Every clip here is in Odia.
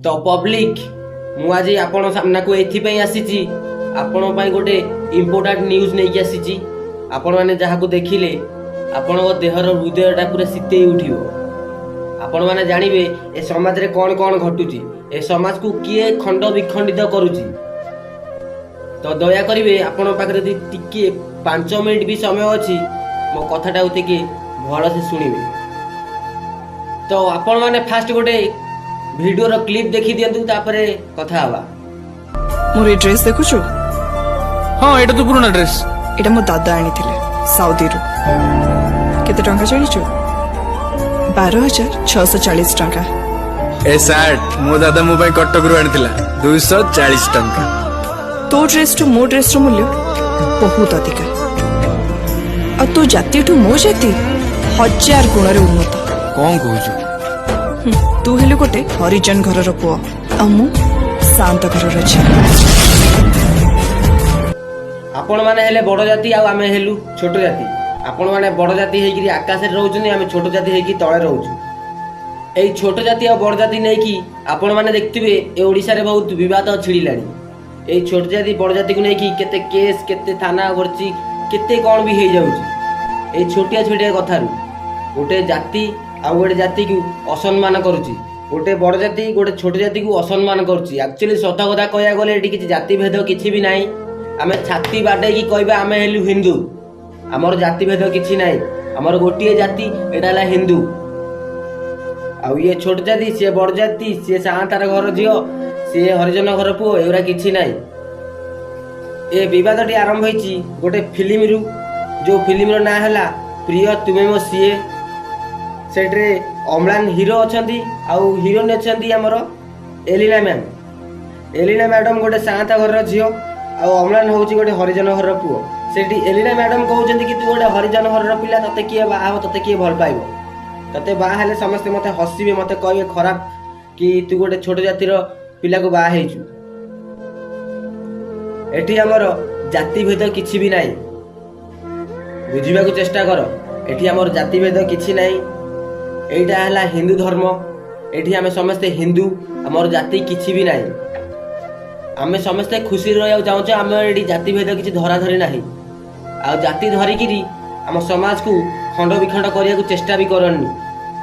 ତ ପବ୍ଲିକ, ମୁଁ ଆଜି ଆପଣ ସାମ୍ନାକୁ ଏଥିପାଇଁ ଆସିଛି, ଆପଣଙ୍କ ପାଇଁ ଗୋଟେ ଇମ୍ପୋର୍ଟାଣ୍ଟ ନ୍ୟୁଜ୍ ନେଇକି ଆସିଛି। ଆପଣମାନେ ଯାହାକୁ ଦେଖିଲେ ଆପଣଙ୍କ ଦେହର ହୃଦୟଟା ପୁରା ଶୀତେଇ ଉଠିବ। ଆପଣମାନେ ଜାଣିବେ ଏ ସମାଜରେ କ'ଣ କ'ଣ ଘଟୁଛି, ଏ ସମାଜକୁ କିଏ ଖଣ୍ଡ ବିଖଣ୍ଡିତ କରୁଛି। ତ ଦୟା କରିବେ, ଆପଣଙ୍କ ପାଖରେ ଯଦି ଟିକିଏ 5 ମିନିଟ୍ ବି ସମୟ ଅଛି, ମୋ କଥାଟାକୁ ଟିକେ ଭଲସେ ଶୁଣିବେ। ତ ଆପଣମାନେ ଫାଷ୍ଟ ଗୋଟେ ଭିଡ଼ିଓର କ୍ଲିପ୍ ଦେଖି ଦିଅନ୍ତୁ, ତାପରେ କଥା ହେବା। ମୋର ଏ ଡ୍ରେସ୍ ଦେଖୁଛୁ? ହଁ, ଏଇଟା ତ ପୁରୁଣା ଡ୍ରେସ୍। ଏଇଟା ମୋ ଦାଦା ଆଣିଥିଲେ ସାଉଦିରୁ। କେତେ ଟଙ୍କା ଜାଣିଛୁ? 12,640 ଟଙ୍କା। ଏ ସାର୍ଟ ମୋ ଦାଦା ମୋ ପାଇଁ କଟକରୁ ଆଣିଥିଲା, 240 ଟଙ୍କା। ତୋ ଡ୍ରେସଠୁ ମୋ ଡ୍ରେସର ମୂଲ୍ୟ ବହୁତ ଅଧିକା, ଆଉ ତୋ ଜାତିଠୁ ମୋ ଜାତି ହଜାର ଗୁଣରେ ଉନ୍ନତ। କଣ କହୁଛୁ? ତୁ ହେଲୁ ଗୋଟେ ହରିଜନ ଘରର ପୁଅ, ଆଉ ମୁଁ ସାଆନ୍ତ ଘରର ଝିଅ। ଆପଣମାନେ ହେଲେ ବଡ଼ ଜାତି ଆଉ ଆମେ ହେଲୁ ଛୋଟ ଜାତି। ଆପଣମାନେ ବଡ଼ ଜାତି ହେଇକିରି ଆକାଶରେ ରହୁଛନ୍ତି, ଆମେ ଛୋଟ ଜାତି ହେଇକି ତଳେ ରହୁଛୁ। ଏଇ ଛୋଟ ଜାତି ଆଉ ବଡ଼ ଜାତି ନେଇକି ଆପଣମାନେ ଦେଖିଥିବେ ଏ ଓଡ଼ିଶାରେ ବହୁତ ବିବାଦ ଛିଡ଼ିଲାଣି। ଏଇ ଛୋଟ ଜାତି ବଡ଼ ଜାତିକୁ ନେଇକି କେତେ କେସ୍, କେତେ ଥାନା କରିଛି, କେତେ କ'ଣ ବି ହେଇଯାଉଛି। ଏଇ ଛୋଟିଆ ଛୋଟିଆ କଥାରୁ ଗୋଟେ ଜାତି ଆଉ ଗୋଟେ ଜାତିକୁ ଅସମ୍ମାନ କରୁଛି, ଗୋଟେ ବଡ଼ ଜାତି ଗୋଟେ ଛୋଟ ଜାତିକୁ ଅସମ୍ମାନ କରୁଛି। ଆକ୍ଚୁଆଲି ସତ କଥା କହିବାକୁ ଗଲେ ଏଠି କିଛି ଜାତିଭେଦ କିଛି ବି ନାହିଁ। ଆମେ ଛାତି ବାଡ଼େଇକି କହିବା ଆମେ ହେଲୁ ହିନ୍ଦୁ, ଆମର ଜାତିଭେଦ କିଛି ନାହିଁ। ଆମର ଗୋଟିଏ ଜାତି, ଏଇଟା ହେଲା ହିନ୍ଦୁ। ଆଉ ଇଏ ଛୋଟ ଜାତି, ସିଏ ବଡ଼ ଜାତି, ସିଏ ସାଆନ୍ତାର ଘର ଝିଅ, ସିଏ ହରିଜନ ଘର ପୁଅ, ଏଗୁଡ଼ା କିଛି ନାହିଁ। ଏ ବିବାଦଟି ଆରମ୍ଭ ହେଇଛି ଗୋଟେ ଫିଲ୍ମରୁ, ଯେଉଁ ଫିଲ୍ମର ନାଁ ହେଲା ପ୍ରିୟ ତୁମେ ମୋ ସିଏ। ସେଠିରେ ଅମ୍ଳାନ ହିରୋ ଅଛନ୍ତି ଆଉ ହିରୋଇନ୍ ଅଛନ୍ତି ଆମର ଏଲିନା ମ୍ୟାମ୍। ଏଲିନା ମ୍ୟାଡ଼ାମ୍ ଗୋଟେ ସାଆନ୍ତା ଘରର ଝିଅ ଆଉ ଅମ୍ଳାନ ହେଉଛି ଗୋଟେ ହରିଜନ ଘରର ପୁଅ। ସେଠି ଏଲିନା ମ୍ୟାଡ଼ାମ୍ କହୁଛନ୍ତି କି ତୁ ଗୋଟେ ହରିଜନ ଘରର ପିଲା, ତତେ କିଏ ବାହା ହବ, ତତେ କିଏ ଭଲ ପାଇବ? ତତେ ବାହା ହେଲେ ସମସ୍ତେ ମୋତେ ହସିବେ, ମୋତେ କହିବେ ଖରାପ କି ତୁ ଗୋଟେ ଛୋଟ ଜାତିର ପିଲାକୁ ବାହା ହେଇଛୁ। ଏଠି ଆମର ଜାତିଭେଦ କିଛି ବି ନାହିଁ, ବୁଝିବାକୁ ଚେଷ୍ଟା କର। ଏଠି ଆମର ଜାତିଭେଦ କିଛି ନାହିଁ। ଏଇଟା ହେଲା ହିନ୍ଦୁ ଧର୍ମ। ଏଠି ଆମେ ସମସ୍ତେ ହିନ୍ଦୁ, ଆମର ଜାତି କିଛି ବି ନାହିଁ। ଆମେ ସମସ୍ତେ ଖୁସିରେ ରହିବାକୁ ଚାହୁଁଛୁ। ଆମର ଏଠି ଜାତିଭେଦ କିଛି ଧରାଧରି ନାହିଁ। ଆଉ ଜାତି ଧରିକିରି ଆମ ସମାଜକୁ ଖଣ୍ଡ ବିଖଣ୍ଡ କରିବାକୁ ଚେଷ୍ଟା ବି କରନି।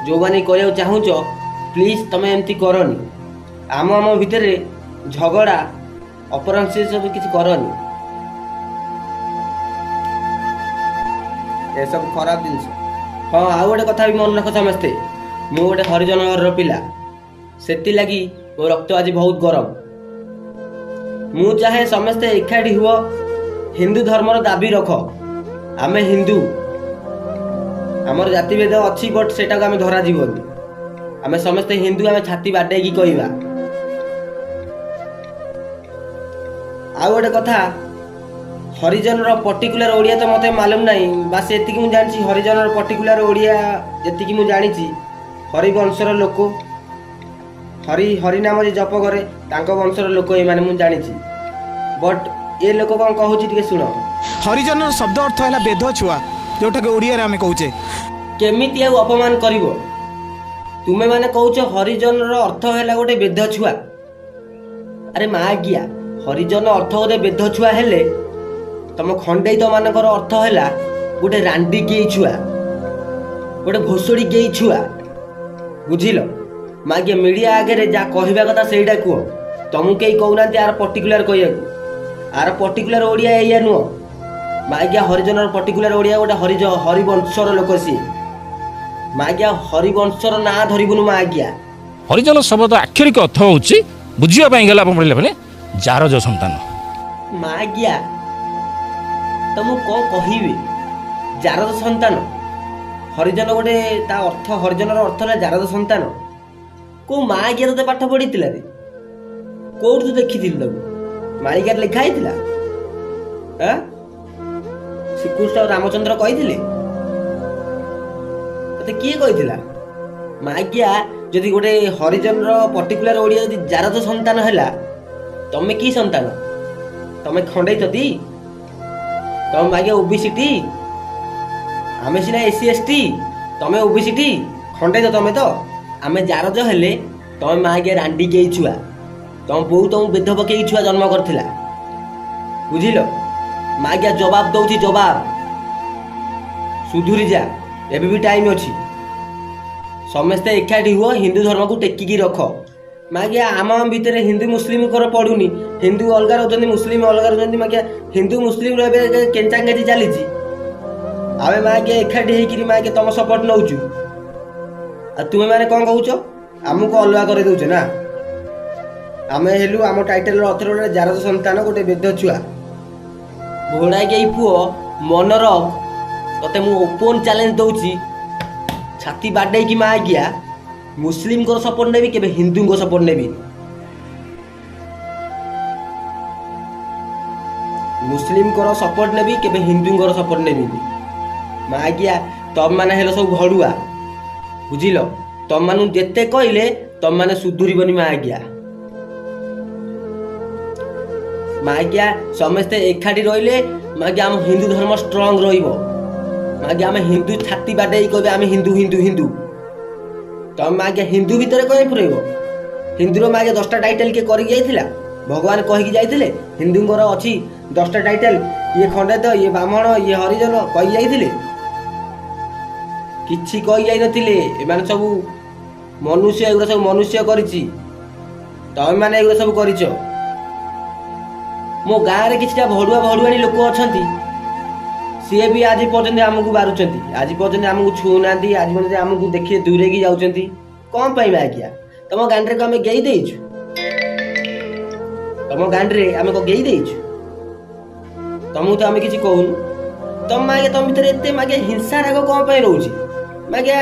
ଯେଉଁମାନେ କରିବାକୁ ଚାହୁଁଛ, ପ୍ଲିଜ୍ ତମେ ଏମିତି କରନି। ଆମ ଆମ ଭିତରେ ଝଗଡ଼ା ଅପରାଂଶ ସବୁ କିଛି କରନି, ଏସବୁ ଖରାପ ଜିନିଷ। ହଁ, ଆଉ ଗୋଟେ କଥା ବି ମନେ ରଖ ସମସ୍ତେ, ମୁଁ ଗୋଟେ ହରିଜନ ଘରର ପିଲା, ସେଥିଲାଗି ମୋ ରକ୍ତ ଆଜି ବହୁତ ଗରମ। ମୁଁ ଚାହେଁ ସମସ୍ତେ ଏକାଠି ହୁଅ, ହିନ୍ଦୁ ଧର୍ମର ଦାବି ରଖ। ଆମେ ହିନ୍ଦୁ, ଆମର ଜାତିଭେଦ ଅଛି, ବଟ୍ ସେଟାକୁ ଆମେ ଧରାଯିବନି। ଆମେ ସମସ୍ତେ ହିନ୍ଦୁ, ଆମେ ଛାତି ବାଡ଼େଇକି କହିବା। ଆଉ ଗୋଟେ କଥା, ହରିଜନର ପର୍ଟିକୁଲାର ଓଡ଼ିଆ ତ ମୋତେ ମାଲୁମ ନାହିଁ, ବାସ୍ ଏତିକି ମୁଁ ଜାଣିଛି। ହରିଜନର ପର୍ଟିକୁଲାର ଓଡ଼ିଆ ଯେତିକି ମୁଁ ଜାଣିଛି, ହରିବଂଶର ଲୋକ, ହରି ହରି ନାମ ଯେ ଜପ କରେ ତାଙ୍କ ବଂଶର ଲୋକ ଏମାନେ, ମୁଁ ଜାଣିଛି। ବଟ୍ ଏ ଲୋକ କ'ଣ କହୁଛି ଟିକେ ଶୁଣ। ହରିଜନର ଶବ୍ଦ ଅର୍ଥ ହେଲା ବେଧ ଛୁଆ, ଯୋଉଟାକି ଓଡ଼ିଆରେ ଆମେ କହୁଛେ। କେମିତି ଆଉ ଅପମାନ କରିବ? ତୁମେମାନେ କହୁଛ ହରିଜନର ଅର୍ଥ ହେଲା ଗୋଟେ ବେଧ ଛୁଆ। ଆରେ ମା ଆଜ୍ଞା, ହରିଜନ ଅର୍ଥ ଗୋଟେ ବେଧ ଛୁଆ ହେଲେ ତମ ଖଣ୍ଡେଇତ ମାନଙ୍କର ଅର୍ଥ ହେଲା ଗୋଟେ ରାଣ୍ଡି ଗେଇ ଛୁଆ, ଗୋଟେ ଭୋସଡ଼ି ଗେଇ ଛୁଆ, ବୁଝିଲ? ମାଗିଆ, ମିଡ଼ିଆ ଆଗରେ ଯାହା କହିବା କଥା ସେଇଟା କୁହ। ତମକୁ କେହି କହୁନାହାନ୍ତି ଆର ପର୍ଟିକୁଲାର କହିବାକୁ। ଆର ପର୍ଟିକୁଲାର ଓଡ଼ିଆ ଏଇଆ ନୁହଁ ମାଗିଆ। ହରିଜନର ପର୍ଟିକୁଲାର ଓଡ଼ିଆ ଗୋଟେ ହରିବଂଶର ଲୋକ ସିଏ। ମାଗିଆ, ହରିବଂଶର ନାଁ ଧରିବୁନୁ ମାଗିଆ। ହରିଜନ ଶବ୍ଦ ଆକ୍ଷରିକ ଅର୍ଥ ହେଉଛି, ବୁଝିବା ପାଇଁ ଗଲେ ଆପଣ ପଢ଼ିଲେ ମାନେ ଜାରଜ ସନ୍ତାନ। ମାଗିଆ, ତ ମୁଁ କ'ଣ କହିବି? ଜାରଦ ସନ୍ତାନ ହରିଜନ ଗୋଟେ, ତା ଅର୍ଥ, ହରିଜନର ଅର୍ଥ ହେଲା ଜାରଦ ସନ୍ତାନ। କୋଉ ମାଗିଆ ତୋତେ ପାଠ ପଢ଼ିଥିଲା ରେ? କୋଉଠୁ ତୁ ଦେଖିଥିଲୁ ତାକୁ? ମାଳିକାରେ ଲେଖା ହେଇଥିଲା? ଆଁ, ଶ୍ରୀକୃଷ୍ଣ ଆଉ ରାମଚନ୍ଦ୍ର କହିଥିଲେ? ତତେ କିଏ କହିଥିଲା ମାଗିଆ? ଯଦି ଗୋଟେ ହରିଜନର ପର୍ଟିକୁଲାର ଓଡ଼ିଆ ଯଦି ଜାରଦ ସନ୍ତାନ ହେଲା, ତମେ କି ସନ୍ତାନ? ତମେ ଖଣ୍ଡେଇତ ତି? ତମେ ମାଗିଆ ଓବିସି ଟି, ଆମେ ସିନା ଏସ୍ ସି ଏସ୍ ଟି, ତମେ ଓବିସି ଟି, ଖଣ୍ଡେଇତ ତମେ ତ। ଆମେ ଜାରଜ ହେଲେ ତମେ ମାଗିଆ ରାଣ୍ଡି କେଇ ଛୁଆ, ତମ ବୋଉ ତମକୁ ବେଧ ପକେଇକି ଛୁଆ ଜନ୍ମ କରିଥିଲା, ବୁଝିଲ? ମାଗିଆ ଜବାବ ଦଉଛି, ଜବାବ। ସୁଧୁରି ଯା, ଏବେ ବି ଟାଇମ୍ ଅଛି। ସମସ୍ତେ ଏକାଠି ହୁଅ, ହିନ୍ଦୁ ଧର୍ମକୁ ଟେକିକି ରଖ। ମାଗିଆ ଆମ ଭିତରେ ହିନ୍ଦୁ ମୁସଲିମଙ୍କର ପଡ଼ୁନି। ହିନ୍ଦୁ ଅଲଗା ରହୁଛନ୍ତି, ମୁସଲିମ ଅଲଗା ରହୁଛନ୍ତି। ମାଗିଆ ହିନ୍ଦୁ ମୁସଲିମର ଏବେ କେଞ୍ଚାଙ୍ଗେଜି ଚାଲିଛି। ଆମେ ମାଗିଆ ଏକାଠି ହେଇକିରି ମାଗିଆ ତମ ସପୋର୍ଟ ନେଉଛୁ, ଆଉ ତୁମେ ମାନେ କ'ଣ କହୁଛ? ଆମକୁ ଅଲଗା କରିଦେଉଛ ନା? ଆମେ ହେଲୁ, ଆମ ଟାଇଟେଲର ଅର୍ଥ ଗୋଟେ ଜାରଜ ସନ୍ତାନ, ଗୋଟେ ବେଧ ଛୁଆ, ଘୋଡ଼ା ଗେଇ ପୁଅ। ମନ ରଖ, ତତେ ମୁଁ ଓପନ୍ ଚ୍ୟାଲେଞ୍ଜ ଦଉଛି, ଛାତି ବାଡ଼େଇକି ମାଗିଆ ମୁସଲିମଙ୍କର ସପୋର୍ଟ ନେବି, କେବେ ହିନ୍ଦୁଙ୍କ ସପୋର୍ଟ ନେବିନି। ମୁସଲିମଙ୍କର ସପୋର୍ଟ ନେବି, କେବେ ହିନ୍ଦୁଙ୍କର ସପୋର୍ଟ ନେବିନି। ମାଗିଆ ତମମାନେ ହେଲ ସବୁ ଭଡ଼ୁଆ, ବୁଝିଲ? ତମମାନଙ୍କୁ ଯେତେ କହିଲେ ତମମାନେ ସୁଧୁରିବନି। ମାଗିଆ ମାଗିଆ ସମସ୍ତେ ଏକାଠି ରହିଲେ ମାଗିଆ ଆମ ହିନ୍ଦୁ ଧର୍ମ ଷ୍ଟ୍ରଙ୍ଗ ରହିବ। ମାଗିଆ ଆମେ ହିନ୍ଦୁ ଛାତି ବାଡ଼େଇ କହିବେ ଆମେ ହିନ୍ଦୁ ହିନ୍ଦୁ ହିନ୍ଦୁ। ତମେ ମାଗିଆ ହିନ୍ଦୁ ଭିତରେ କଣ ପୁରେଇବ? ହିନ୍ଦୁର ମାଗିଆ 10ଟା ଟାଇଟେଲ କିଏ କରିକି ଯାଇଥିଲା? ଭଗବାନ କହିକି ଯାଇଥିଲେ ହିନ୍ଦୁଙ୍କର ଅଛି 10ଟା ଟାଇଟେଲ, ଇଏ ଖଣ୍ଡାୟତ, ଇଏ ବ୍ରାହ୍ମଣ, ଇଏ ହରିଜନ, କହିକି ଯାଇଥିଲେ? କିଛି କହି ଯାଇନଥିଲେ। ଏମାନେ ସବୁ ମନୁଷ୍ୟ, ଏଗୁଡ଼ା ସବୁ ମନୁଷ୍ୟ କରିଛି। ତମେମାନେ ଏଗୁଡ଼ା ସବୁ କରିଛ। ମୋ ଗାଁରେ କିଛିଟା ଭଡ଼ୁଆ ଭଡ଼ୁଆଣି ଲୋକ ଅଛନ୍ତି, ସିଏ ବି ଆଜି ପର୍ଯ୍ୟନ୍ତ ଆମକୁ ବାରୁଛନ୍ତି, ଆଜି ପର୍ଯ୍ୟନ୍ତ ଆମକୁ ଛୁଉଁନାହାନ୍ତି, ଆଜି ପର୍ଯ୍ୟନ୍ତ ଆମକୁ ଦେଖି ଦୂରେଇକି ଯାଉଛନ୍ତି। କ'ଣ ପାଇଁ ଆଜ୍ଞା? ତମ ଗାଣ୍ଡିରେ ଆମେ ଗେଇ ଦେଇଛୁ? ତମ ଗାଣ୍ଡିରେ ଆମେ କ'ଣ ଗେଇ ଦେଇଛୁ? ତମକୁ ତ ଆମେ କିଛି କହୁନୁ। ତମ ମାଗିଆ ତମ ଭିତରେ ଏତେ ମାଗିଆ ହିଂସା ରାଗ କ'ଣ ପାଇଁ ରହୁଛି? ମାଗିଆ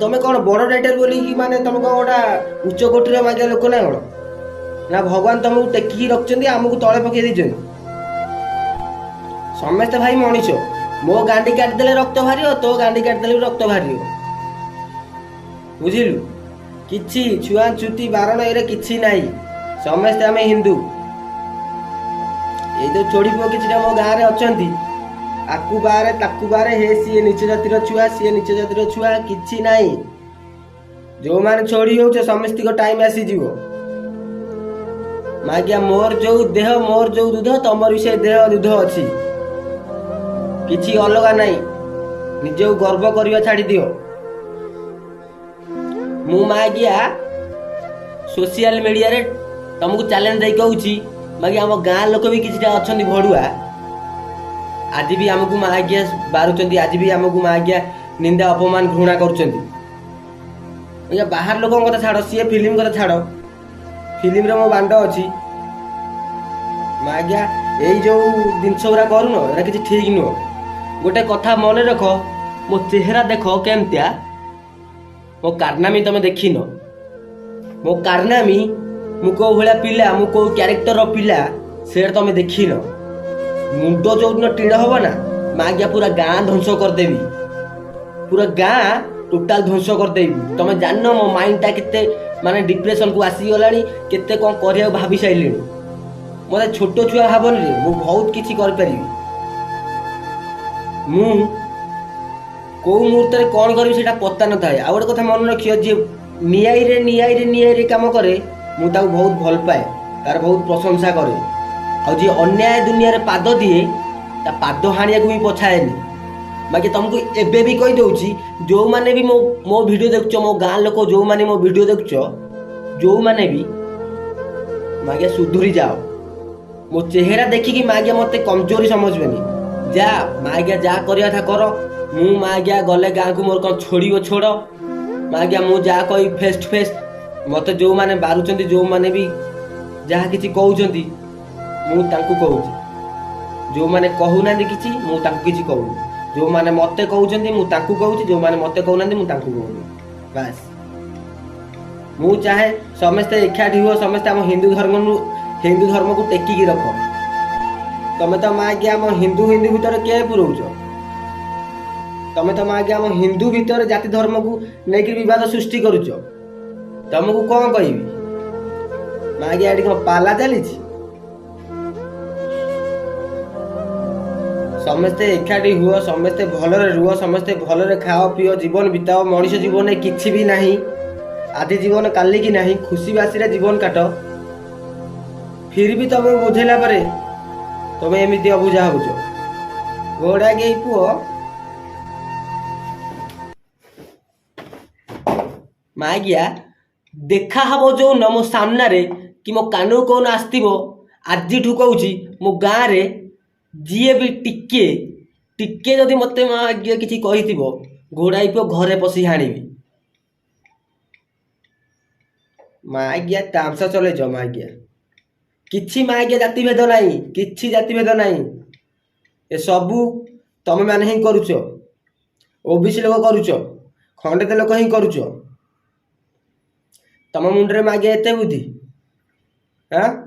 ତମେ କ'ଣ ବଡ଼ ଟାଇଟେଲ ବୋଲିକି, ମାନେ ତମେ କ'ଣ ଗୋଟା ଉଚ୍ଚ କୋଟିର ମାଗିଆ ଲୋକ ନା କ'ଣ? ନା ଭଗବାନ ତମକୁ ଟେକିକି ରଖିଛନ୍ତି, ଆମକୁ ତଳେ ପକେଇ ଦେଇଛନ୍ତି? ସମସ୍ତେ ଭାଇ ମଣିଷ। ମୋ ଗାଣ୍ଡି କାଟିଦେଲେ ରକ୍ତ ବାହାରିବ, ତୋ ଗାଣ୍ଡି କାଟିଦେଲେ ବି ରକ୍ତ ବାହାରିବ, ବୁଝିଲୁ? କିଛି ଛୁଆ ଛୁତି ବାରଣ ଏରେ କିଛି ନାହିଁ, ସମସ୍ତେ ଆମେ ହିନ୍ଦୁ। ଏଇ ଯୋଉ ଚୋଡ଼ି ପୁଅ କିଛିଟା ମୋ ଗାଁରେ ଅଛନ୍ତି, ଆକୁ ବାରେ ତାକୁ ବାରେ, ହେ ସିଏ ନିଚ ଜାତିର ଛୁଆ, ସିଏ ନିଚ ଜାତିର ଛୁଆ, କିଛି ନାହିଁ। ଯୋଉମାନେ ଛୋଡ଼ି ହଉଛ, ସମସ୍ତିଙ୍କ ଟାଇମ୍ ଆସିଯିବ। ମାଗିଆ ମୋର ଯୋଉ ଦେହ, ମୋର ଯୋଉ ଦୁଧ, ତମର ବି ସେ ଦେହ ଦୁଧ ଅଛି, କିଛି ଅଲଗା ନାହିଁ। ନିଜକୁ ଗର୍ବ କରିବା ଛାଡ଼ିଦିଅ। ମୁଁ ମାଗିଆ ସୋସିଆଲ ମିଡ଼ିଆରେ ତମକୁ ଚ୍ୟାଲେଞ୍ଜ ଦେଇ କହୁଛି, ମାଗିଆ ଆମ ଗାଁ ଲୋକ ବି କିଛିଟା ଅଛନ୍ତି ଭଡ଼ୁଆ, ଆଜି ବି ଆମକୁ ମାଗିଆ ବାରୁଛନ୍ତି, ଆଜି ବି ଆମକୁ ମାଗିଆ ନିନ୍ଦା ଅପମାନ ଘୃଣା କରୁଛନ୍ତି। ଆଜ୍ଞା ବାହାର ଲୋକଙ୍କ କଥା ଛାଡ଼, ସିଏ ଫିଲ୍ମ କଥା ଛାଡ଼, ଫିଲ୍ମରେ ମୋ ବାଣ୍ଡ ଅଛି। ମାଗିଆ ଏଇ ଯୋଉ ଜିନିଷ ଗୁଡ଼ା କରୁନ, ଏଇଟା କିଛି ଠିକ୍ ନୁହଁ। ଗୋଟେ କଥା ମନେ ରଖ, ମୋ ଚେହେରା ଦେଖ କେମିତିଆ, ମୋ କାରନାମି ତମେ ଦେଖିନ। ମୋ କାରନାମି, ମୁଁ କୋଉ ଭଳିଆ ପିଲା, ମୁଁ କୋଉ କ୍ୟାରେକ୍ଟରର ପିଲା, ସେଇଟା ତମେ ଦେଖିନ। ମୁଣ୍ଡ ଯୋଉଦିନ ଟିଣ ହବ ନା ମାଗିଆ, ପୁରା ଗାଁ ଧ୍ୱଂସ କରିଦେବି, ପୁରା ଗାଁ ଟୋଟାଲ ଧ୍ୱଂସ କରିଦେବି। ତମେ ଜାଣିନ ମୋ ମାଇଣ୍ଡଟା କେତେ ମାନେ ଡିପ୍ରେସନକୁ ଆସିଗଲାଣି, କେତେ କ'ଣ କରିବାକୁ ଭାବି ସାରିଲିଣି। ମୋତେ ଛୋଟ ଛୁଆ ଭାବନି ରେ, ମୁଁ ବହୁତ କିଛି କରିପାରିବି। ମୁଁ କୋଉ ମୁହୂର୍ତ୍ତରେ କ'ଣ କରିବି ସେଇଟା ପତ୍ତା ନଥାଏ। ଆଉ ଗୋଟେ କଥା ମନେ ରଖିବ, ଯିଏ ନିଆଇରେ ନିଆଇରେ ନିଆଇରେ କାମ କରେ, ମୁଁ ତାକୁ ବହୁତ ଭଲ ପାଏ, ତାର ବହୁତ ପ୍ରଶଂସା କରେ। ଆଉ ଯିଏ ଅନ୍ୟାୟ ଦୁନିଆରେ ପାଦ ଦିଏ, ତା ପାଦ ହାଣିବାକୁ ବି ପଛାଏନି। ବାକି ତମକୁ ଏବେ ବି କହିଦେଉଛି, ଯେଉଁମାନେ ବି ମୋ ଭିଡ଼ିଓ ଦେଖୁଛ, ମୋ ଗାଁ ଲୋକ ଯେଉଁମାନେ ମୋ ଭିଡ଼ିଓ ଦେଖୁଛ, ଯେଉଁମାନେ ବି ମାଗିଆ ସୁଧୁରି ଯାଅ। ମୋ ଚେହେରା ଦେଖିକି ମାଗିଆ ମୋତେ କମଜୋରି ସମଝିବନି। ଯା ମାଗିଆ ଯାହା କରିବା କଥା କର। ମୁଁ ମାଗିଆ ଗଲେ ଗାଁକୁ ମୋର କ'ଣ ଛୋଡ଼ିବ? ଛୋଡ଼ ମାଗିଆ, ମୁଁ ଯାହା କହିବି ଫେସ୍ ଟୁ ଫେସ୍। ମୋତେ ଯେଉଁମାନେ ବାରୁଛନ୍ତି, ଯେଉଁମାନେ ବି ଯାହା କିଛି କହୁଛନ୍ତି, ମୁଁ ତାଙ୍କୁ କହୁଛି। ଯେଉଁମାନେ କହୁନାହାନ୍ତି କିଛି, ମୁଁ ତାଙ୍କୁ କିଛି କହୁନି। ଯେଉଁମାନେ ମୋତେ କହୁଛନ୍ତି, ମୁଁ ତାଙ୍କୁ କହୁଛି। ଯେଉଁମାନେ ମୋତେ କହୁନାହାନ୍ତି, ମୁଁ ତାଙ୍କୁ କହୁନି। ବାସ୍, ମୁଁ ଚାହେଁ ସମସ୍ତେ ଏକାଠି ହୁଅ, ସମସ୍ତେ ଆମ ହିନ୍ଦୁ ଧର୍ମକୁ, ହିନ୍ଦୁ ଧର୍ମକୁ ଟେକିକି ରଖ। ତମେ ତ ମାଗିଆ ଆମ ହିନ୍ଦୁ ହିନ୍ଦୁ ଭିତରେ କିଏ ପୁରଉଛ? ତମେ ତ ମାଗିଆ ଆମ ହିନ୍ଦୁ ଭିତରେ ଜାତି ଧର୍ମକୁ ନେଇକି ବିବାଦ ସୃଷ୍ଟି କରୁଛ। ତମକୁ କ'ଣ କହିବି ମାଗିଆ, ଏଠି କ'ଣ ପାଲା ଚାଲିଛି? ସମସ୍ତେ ଏକାଠି ହୁଅ, ସମସ୍ତେ ଭଲରେ ରୁହ, ସମସ୍ତେ ଭଲରେ ଖାଅ ପିଅ, ଜୀବନ ବିତାଅ। ମଣିଷ ଜୀବନରେ କିଛି ବି ନାହିଁ। ଆଜି ଜୀବନ କାଲିକି ନାହିଁ, ଖୁସି ବାସିରେ ଜୀବନ କାଟ। ଫିର ବି ତମକୁ ବୁଝେଇଲା ପରେ ତମେ ଏମିତି ଅବୁଝା ହଉଛ। ଘୋଡ଼ା ଗେଇ ପୁଅ ମାଗିଆ ଦେଖା ହବ ଯୋଉ ନ ମୋ ସାମ୍ନାରେ କି ମୋ କାନକୁ କୋଉନ ଆସିଥିବ। ଆଜିଠୁ କହୁଛି, ମୋ ଗାଁରେ ଯିଏ ବି ଟିକେ ଟିକେ ଯଦି ମୋତେ ମାଗିଆ କିଛି କହିଥିବ, ଘୋଡ଼ାଇ ପୁଅ ଘରେ ପଶି ହାଣିବି। ମାଗିଆ ତାମସା ଚଲେଇଛ ମାଗିଆ। କିଛି ମାଗିଆ ଜାତିଭେଦ ନାହିଁ, କିଛି ଜାତିଭେଦ ନାହିଁ। ଏସବୁ ତମେମାନେ ହିଁ କରୁଛ, ଓବିସି ଲୋକ କରୁଛ, ଖଣ୍ଡେତ ଲୋକ ହିଁ କରୁଛ। ତମ ମୁଣ୍ଡରେ ମାଗିଆ ଏତେ ବୁଦ୍ଧି? ଆଁ।